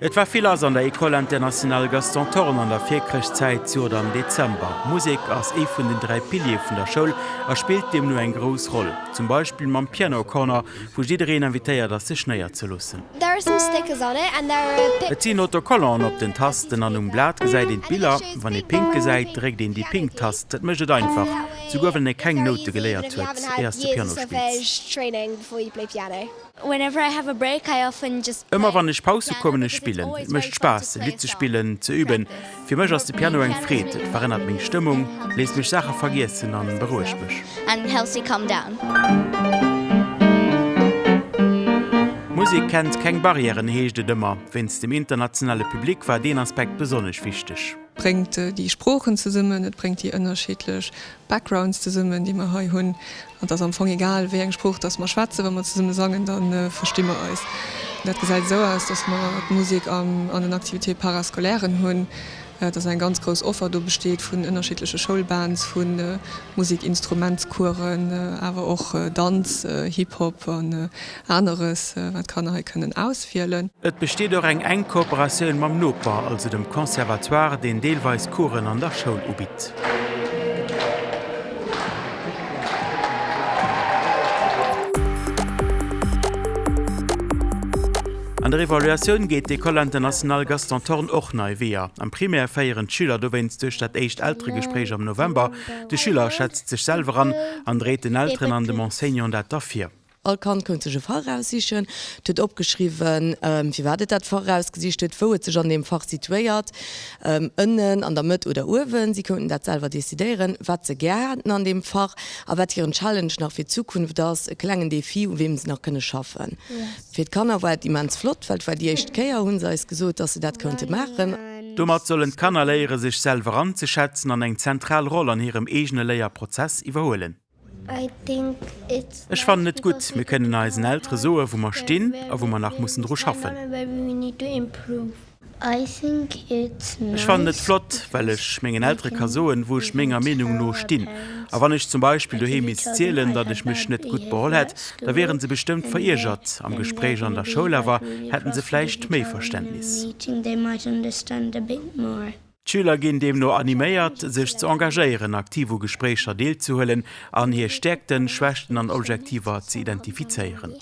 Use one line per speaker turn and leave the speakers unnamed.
Et war vill lass an der École Internationale Gaston Thorn an der Virchrëschtzäit, zejoert am Dezember. Musek ass ee vun den 3 Piliere vun der Schoul a spillt deemno eng grouss Roll. Zum Beispill mam Piano Corner, wou jiddereen invitéiert ass sech néierzeloossen. Et sinn Autocollanten op den Tasten an um Blat gesäit een d'Biller. Wann ee pink gesäit, dréckt een déi pink Tast. Dat mécht et einfach, souguer wann ee keng Noute geléiert huet, éiers de Piano spills. Ëmmer wann ech Paus hu kommen ech spillen. Et mécht Spaass e Lidd ze spillen, ze üben. Fir mech ass de Piano eng Freed, et verännert meng Stëmmung, léisst mech Saache vergiessen an berouegt mech. Musek kennt keng Barrièren heescht et ëmmer. Wéinst dem internationale Public war deen Aspekt besonnesch wichteg.
Bréngt déi Sproochen zesummen, et bréngt déi ënnerschiddlech Backgrounds zesummen, déi mer hei hunn. An et ass am Fong egal, wéi eng Sprooch dass mer schwätzen, wa mer zesumme sangen, da versti mer eis. Dat gesäit esou aus, dass mer d'Musek an den Activités parascolairen hunn, dass eng ganz grouss Offer do besteet vun ënnerschiddleche Schoulbands, vu Musekinstrumentscoursen, awer och Danz, Hip-Hop an aneres, wat d'Kanner hei kënnen auswielen.
Et besteet och eng enk Kooperatioun mam Noper, also dem Conservatoire, deen deelweis Coursen an der Schoul ubitt. An der Evaluatioun geet d'École internationale Gaston Thorn och nei Weeër. Am Primaire féieren d'Schüler dowéinst duerch dat éischt Elteregespréich am November. De Schüler schätzt sech selwer an an dréit den Elteren an dem Enseignant dat da vir.
All Kand kount sech e Fach eraussichen, et huet opgeschriwwen, firwat et dat Fach erausgesicht huet, wou et sech an deem Fach situéiert, ënnen, an der Mëtt oder uewen. Si kounten dat selwer decidéieren, wat se gär haten an deem Fach a wat hiren Challenge nach fir d'Zukunft ass, e klengen Defi, u weem se nach kënne schaffen. Fir d'Kanner war et immens flott, well et war déi éischt Kéier, hu se eis gesot, dass se dat kounte maachen.
Domat sollen d'Kanner léiere sech selwer anzeschätzen an eng zentral Roll an hirem eegene Léierprozess iwwerhuelen. Ech fannen et gutt, mir kënnen eisen Eltere soe wou mer stinn a wou mer nach mussen dru schaffen. Ech fannen et flott, well ech mengen Eltere ka soen, wou ech menger Meenung no stinn. A wann ech zum Beispill doheem misst zielen, datt ech mech net gutt beholl hätt, da wieren se bestëmmt veriergert. Am Gespréich an der Schoul awer hätten se vläicht méi Verständnis. D'Schüler ginn deemno animéiert, sech ze engagéieren, aktiv u Gespréicher deelzehuelen an hir Stäerkten, Schwächten an Objektiver ze identifizéieren.